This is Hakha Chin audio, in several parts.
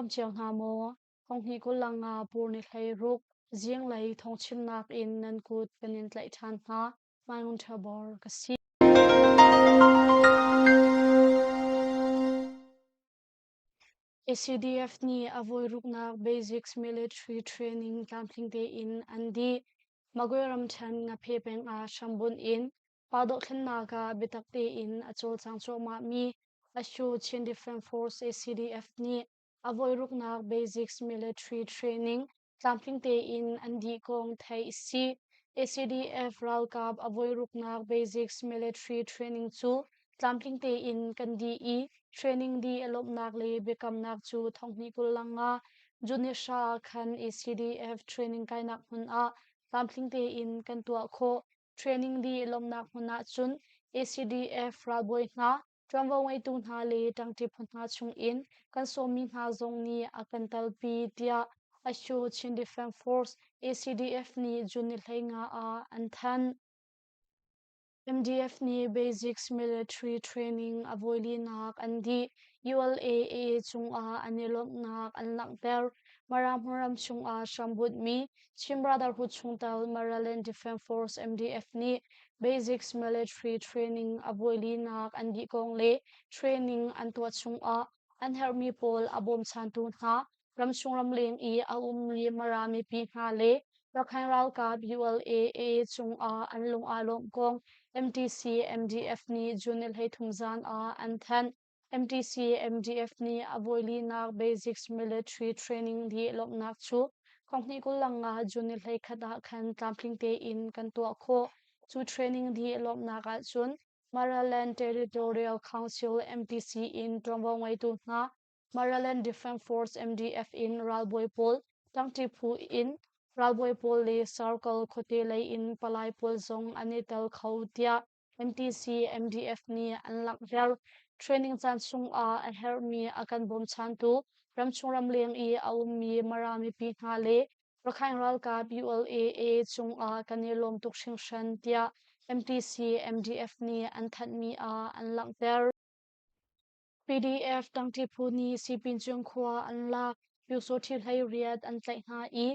dam cio hna maw? Thonghnih 25 pur ni 16 zinglei thawngchimnak in nan kut kan in tlaih ṭhan hna. Mai Ngun Bor ka si. ACDF nih a voiruknak Basics Military Training tlamtling tein an dih. Magwe ramṭhen Ngaphe peng ah hrambunh in pa dohthlennak ah biatak tein a cawlcang cuahmahmi Ashu Chin Defense Force ACDF nih a voiruknak Basics Military Training tlamtling tein an dih kong theih a si. ACDF ralkap a voiruknak Basics Military Training cu tlamtling tein kan dih i training dih a lawmhnak le biakamnak cu thonghnih 25 June ni hra ah khan ACDF training kainak hmun ah tlamtling tein kan tuah khawh. Training dih lawmhnak hmun ah cun ACDF ralbawi hna Ṭuanvo ngeitu hna le ṭangṭi phu hna chungin kan sawmmi hna zong nih a kan telpi, tiah Ashu Chin Defense Force ACDF nih June ni 15 ah an thanh. MDF nih Basics Military Training a voilinak an dih. ULA cungah an i lawmhnak an langhter. Mara hmunram chungah hrambunhmi Chin Brotherhood chungtel Maraland Defense Force MDF nih Basics Military Training a voilinak an dih kong le training an tuah chungah an herhmi pawl a bawmchantu hna ramchung ramleng i a ummi Mara mipi hna le Rakhine ralkap ULA cungah an lung aa lawmh kong MTC MDF nih June ni 13 zan ah an thanh. MTC MDF nih a voilinak Basics Military Training dih lawmhnak cu thonghnih 25 June ni 11 ah khan tlamtling tein kan tuah khawh. Cu training dih lawmhnak ahcun Maraland Territorial Council MTC in ṭuanvo ngeitu hna Maraland Defense Force MDF in ralbawi pawl, ṭangṭi phu in ralbawi pawl le Circle khuate lei in palai pawl zong an i tel kho tiah MTC MDF nih an langhter. Training caan chungah a herhmi a kan bawmchantu ramchung ramleng i a ummi Mara mipi hna le Rakhine ralkap ULAA cungah kan i lawm tuk hringhran tiah MTC MDF nih an thanhmi ah an langhter. PDF tangṭi phu nih Sipin Cung khua an lak. Pyusawṭhi 18 an tlaih hna i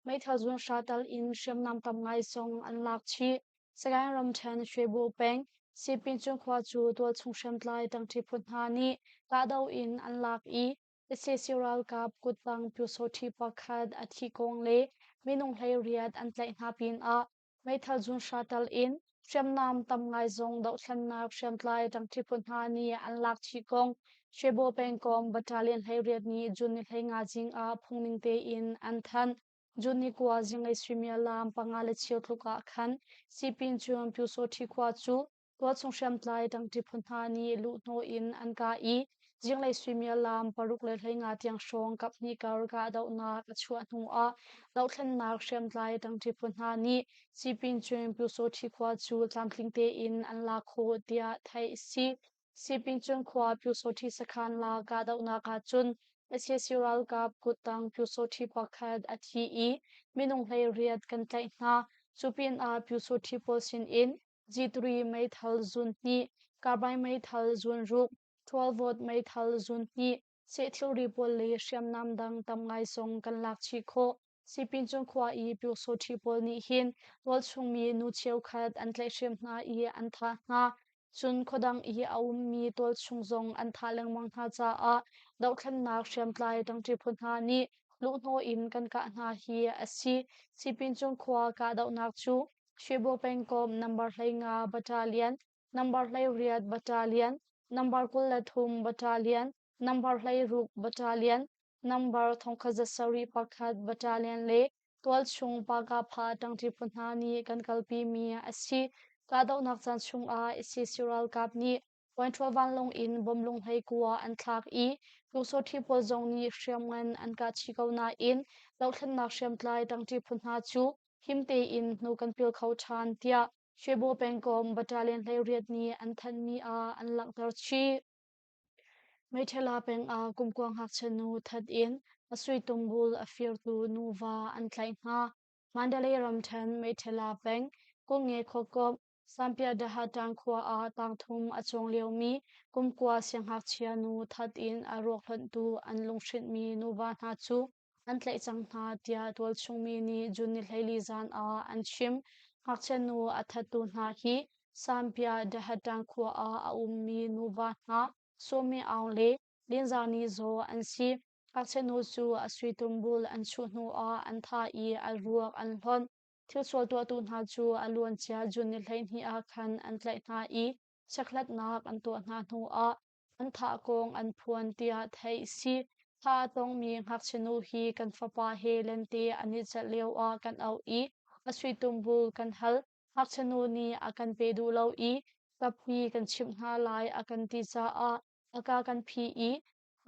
meithal zuanhra tal in hriamnam tam ngai zong an lak chih. Sagaing ramṭhen Shwebo peng Sipin Cung khua cu tualchung hriamtlai tangṭi phu hna nih kahdoh in an lak i sac ralkap kuttang pyusawṭhi pakhat a thih kong le minung 18 an tlaih hna pinah meithal zunhra tal in hriamnam tam ngai zong dohthlennak hriamtlai ṭangṭi phu hna nih an lak chih kong Shwebo pengkomh Battalion 18 nih June ni 15 zing ah phungning tein an thanh. June ni 9 zinglei suimilam 5 le cheu tluk ah khan Sipin cun Pyusawṭhi khua cu Tualchung hriamtlai ṭangṭi phu hna nih luhhnawh in an kah i zinglei suimilam 6 le 15 tiang hrawng kaphnih kar kahdohnak a chuah hnuah dohthlennak hriamtlai ṭangṭi phu hna nih Sipin Cun Pyusawṭhi khua cu tlamtling tein an lak khawh tiah theih a si. Sipin Cun khua Pyusawṭhi sakhan la kahdohnak ahcun sac ralkap kuttang Pyusawṭhi pakhat a thi i minung 18 kan tlaih hna. Cu pinah Pyusawṭhi pawl sinin G3 meithal zun hnih, carbine meithal zun ruk, 12 volt meithal zun hnih, seh thilri pawl le hriamnam dang tam ngai zong kan lak chih khawh. Sipin cung khua i Pyusawṭhi pawl nih hin tualchungmi nu cheukhat an tlaihhrem hna i an thah hna. Cun khuadang i a ummi tualchung zong an thah lengmang hna caah dohthlennak hriamtlai ṭangṭi phu hna nih luhhnawh in kan kah hna hi a si. Sipin cung khua kahdohnak cu Shwebo pengkomh number 15 battalion, number 18 battalion, number 23 battalion, number 16 battalion, number 1701 battalion le tualchung Pakapha ṭangṭi phu hna nih kan kalpimi a si. Kahdohnak caan chungah sac ralkap nih Puanṭhual vanlawng in bomlung 19 an thlak i Pyusawṭhi pawl zong nih hriamngan an kah chih ko nain dohthlennak hriamtlai ṭangṭi phu hna cu him tein hnu kan pil kho ṭhan tiah Shwebo pengkomh Battalion 18 nih an thanhmi ah an langhter chih. Meithela peng ah kumkua ngakchia nu that in a sui tumbul a firtu nuva an tlaih hna. Mandalay ramṭhen Meithela peng Kungnge khuakomh. Sampia Dahatan khua ah tangthum a cawng liomi kumkua siangngakchia nu that in a ruak hlonhtu an lunghrinhmi nuva hna cu an tlaih cang hna tiah tualchung mi nih June ni 14 zan ah an chim. Ngakchia nu a thattu hna hi Sampia Dahatan khua ah a ummi nuva hna Sawmi Aung le Linzani Zaw an si. Ngakchia nu cu a sui tumbul an chuh hnu ah an thah i a ruak an hlonh. Thilsual tuahtu hna cu a luancia June ni 12 ah khan an tlaih hna i chekhlatnak an tuah hna hnuah an thah kong an phuan tiah theih a si. Thah a tongmi ngakchia nu hi kan fapa he lente an i celh lioah kan auh i a sui tumbul kan hal. Ngakchia nu nih a kan pe duh lo i kapi kan chimh hna lai a kan ti caah a ka kan phih i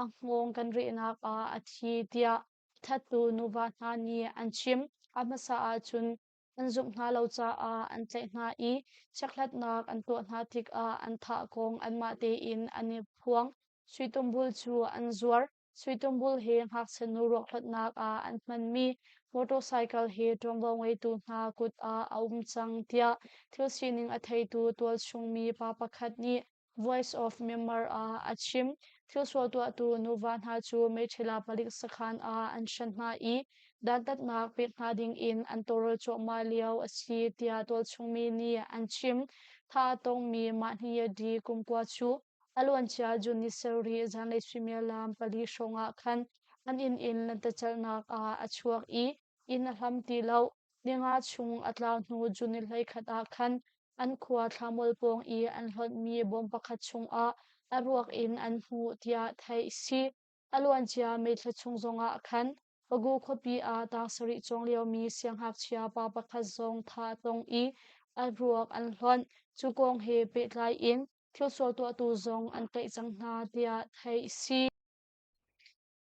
a hngawng kan rehnak ah a thi tiah thattu nuva hna nih an chim. A hmasa ahcun an zumh hna lo caah an tlaih hna i chekhlatnak an tuah hna tikah an thah kong anmah tein an i phuang. Sui tumbul cu an zuar. Sui tumbul he ngakchia nu ruak hlonhnak ah an hmanmi motorcycle he ṭuanvo ngeitu hna kut ah a um cang tiah thil sining a theitu tualchung mi pa pakhat nih Voice of Myanmar ah a chim. Thilsual tuahtu nuva hna cu Meithila palik sakhan ah an hren hna i dantatnak pek hna ding in an tawlrel cuahmah lio a si tiah tualchungmi nih an chim. Thah a tongmi Mahniyadi kumkua cu a luancia June ni sarih zanlei suimilam 4 hrawng ah khan an inn in lentecelhnak ah a chuak i inn a hlam ti lo. Ninga chung a tlau hnu June ni 11 ah khan an khua thlamual pawng i an hlonhmi bawm pakhat chungah a ruak in an hmuh tiah theih a si. A luancia May thla chung zongah khan Pagu khuapi ah tang sarih cawng liomi siangngakchia pa pakhat zong thah a tong i a ruak an hlonh. Cu kong he pehtlai in thilsual tuahtu zong an tlaih cang hna tiah theih a si.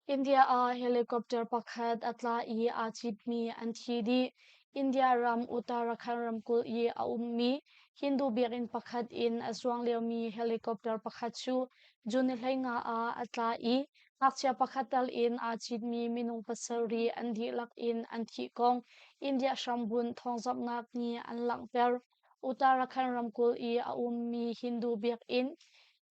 India ah helicopter pakhat a tla i aa citmi an thi dih. India ram Uttarakhand ramkulh i a ummi Hindu biakinn pakhat in a zuang liomi helicopter pakhat cu June ni 15 ah a tla i ngakchia pakhat tal in aa citmi minung pasarih an dihlak in an thih kong India hrambunh thawngzamhnak nih an langhter. Uttarakhand ramkulh i a ummi Hindu biakinn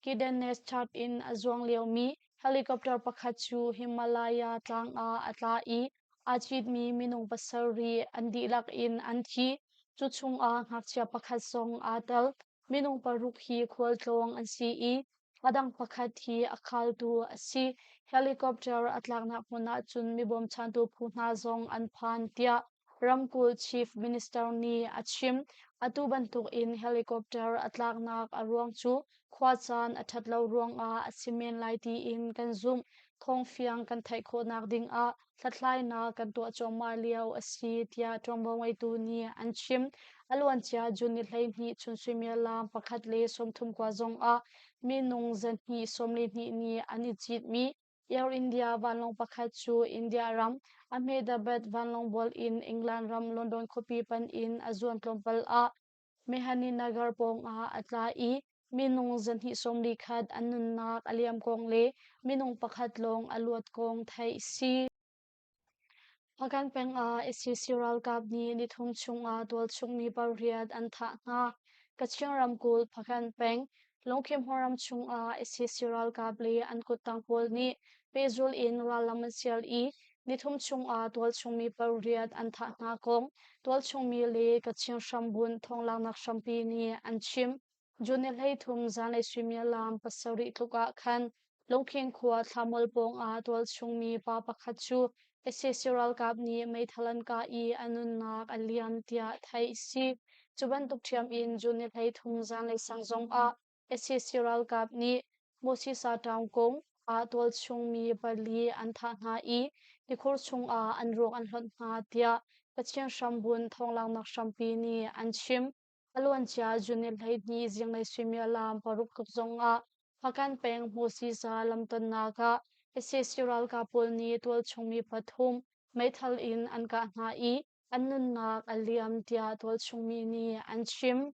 Kedarnath Church in a zuang liomi Helicopter pakhat cu Himalaya tlang ah a tla i aa citmi minung pasarih an dihlak in an thi. Cu chungah ngakchia pakhat zong aa tel. Minung paruk hi khualtlawng an si i a dang pakhat hi a khaltu a si. Helicopter a tlaknak hmun ah cun mi bawmchantu phu hna zong an phan tiah ramkulh chief minister nih a chim. Atu bantuk in helicopter a tlaknak a ruang cu khuacaan a ṭhat lo ruangah a si men lai tiin kan zumh. Thawngfiang kan theih khawhnak dingah hlathlainak kan tuah cuahmah lio a si tiah ṭuanvo ngeitu nih an chim. A luancia June ni 12 chun suimilam 1:30 zongah minung 222 nih an i citmi Air India vanlawng pakhat cu India ram Ahmedabad vanlawng bual in England ram London khuapi pan in a zuan tlawmpal ah Mehaninagar pawngah a tla i minung 241 an nunnak a liam kong le minung pakhat lawng a luat kong theih a si. Hpakant peng ah sac ralkap nih nithum chungah tualchungmi pariat an thah hna. Kachin ramkulh Hpakant peng Lungkhim ram chungah sac ralkap le an kuttang pawl nih pehzul in rallam an sial i nithum chungah tualchungmi pariat an thah hna kong tualchungmi le Kachin hrambunh thawnglaknak hrampi nih an chim. June ni 13 zanlei suimilam 7 tluk ah khan Lungkhing khua Thlamual pawng ah tualchungmi pa pakhat cu sac ralkap nih meithal an kah i a nunnak a liam tiah theih a si. Cu bantuk ṭhiam in June ni 13 zanlei sang zong ah sac ralkap nih Mosisa Taungkung ah tualchungmi pali an thah hna i tikhur chungah an ruak an hlonh hna tiah Pathian hrambun thawnglaknak hrampi nih an chim. A luancia June 12 zinglei suimilam 6 tluk zongah Hpakant peng Hmusiza lamtonnak ah sac ralkap pawl nih tualchungmi pathum meithal in an kah hna i an nunnak a liam tiah tualchungmi nih an chim.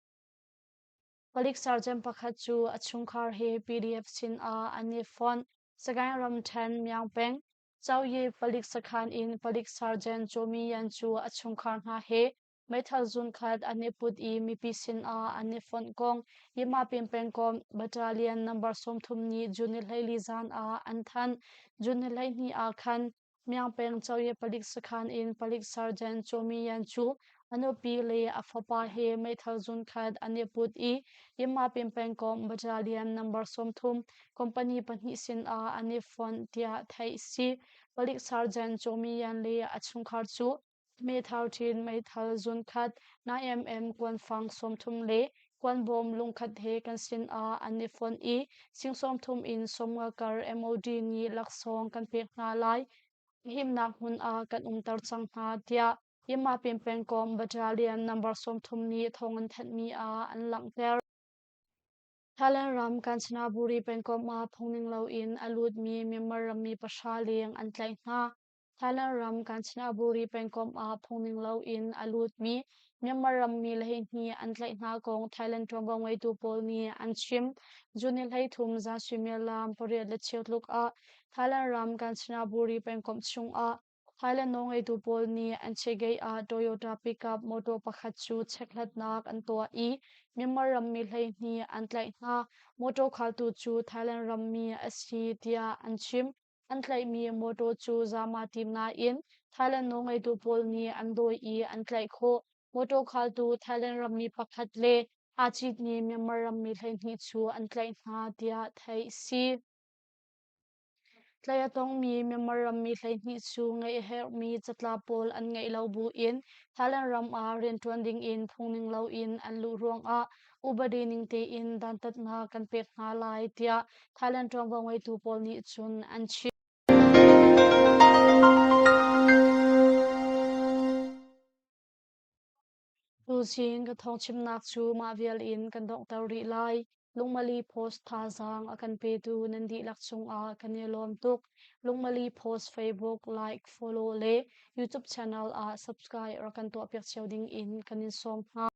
Palik sergeant pakhat cu a chungkhar he PDF sinah an i fonh. Sagaing ramṭhen Myaung peng Chaoye palik sakhan in palik sergeant Chaw Mi Yan cu a chungkhar hna he Meithal zunkhat an i put i mipi sinah an i fonh kong Yimapin pengkomh Battalion number 30 nih June ni 14 zan ah an thanh. June ni 12 ah khan Myaung peng Coye palik sakhan in palik sergeant Chaw Mi Yan cu a nupi le a fapa he meithal zunkhat an i put i Yimapin pengkomh Battalion number 30 company pahnih sinah an i fonh tiah theih a si. Palik sergeant Chaw Mi Yan le a chungkhar cu Meithal ṭin meithal zunkhat 9mm kuanfang 30 le kuanbawm lungkhat he kan sinah an i fonh i sing 30 in 50 kar MOD nih laksawng kan pek hna lai. Himnak hmun ah kan umter cang hna tiah Yimapin pengkomh Battalion number 30 nih thawng an thanhmi ah an langhter. Thailand ram Kanchanaburi pengkomh ah phungning loin a lutmi Myanmar rammi pahra leng an tlaih hna. Thailand ram Kanchanaburi pengkomh ah phungning loin a lutmi Myanmar rammi 12 an tlaih hna kong Thailand ṭuanvo ngeitu pawl nih an chim. June ni 13 zan suimilam pariat le cheu tluk ah Thailand ram Kanchanaburi pengkomh chungah Thailand nawlngeitu pawl nih an chegei ah Toyota pickup motor pakhat cu chekhlatnak an tuah i Myanmar rammi 12 an tlaih hna. Motor khaltu cu Thailand rammi a si tiah an chim. An tlaihmi mawṭaw cu zaam aa tim nain Thailand nawlngeitu pawl nih an dawi i an tlaih khawh. Mawṭaw khaltu Thailand rammi pakhat le aa citmi Myanmar rammi 12 cu an tlaih hna tiah theih a si. Tlaih a tongmi Myanmar rammi 12 cu ngeih a herhmi catlap pawl an ngeih lo buin Thailand ram ah rianṭuan dingin phungning loin an luh ruangah upadi ning tein dantatnak kan pek hna lai tiah Thailand ṭuanvo ngeitu pawl nih cun an chim. Tuzing ka thawngchimnak cu mah vial in kan donghter rih lai. Lungmali Post thazaang a kan petu nan dihlak cungah kan i lawm tuk. Lungmali Post Facebook like, follow le YouTube channel ah subscribe rak kan tuahpiak cio ding in kan in sawm hna.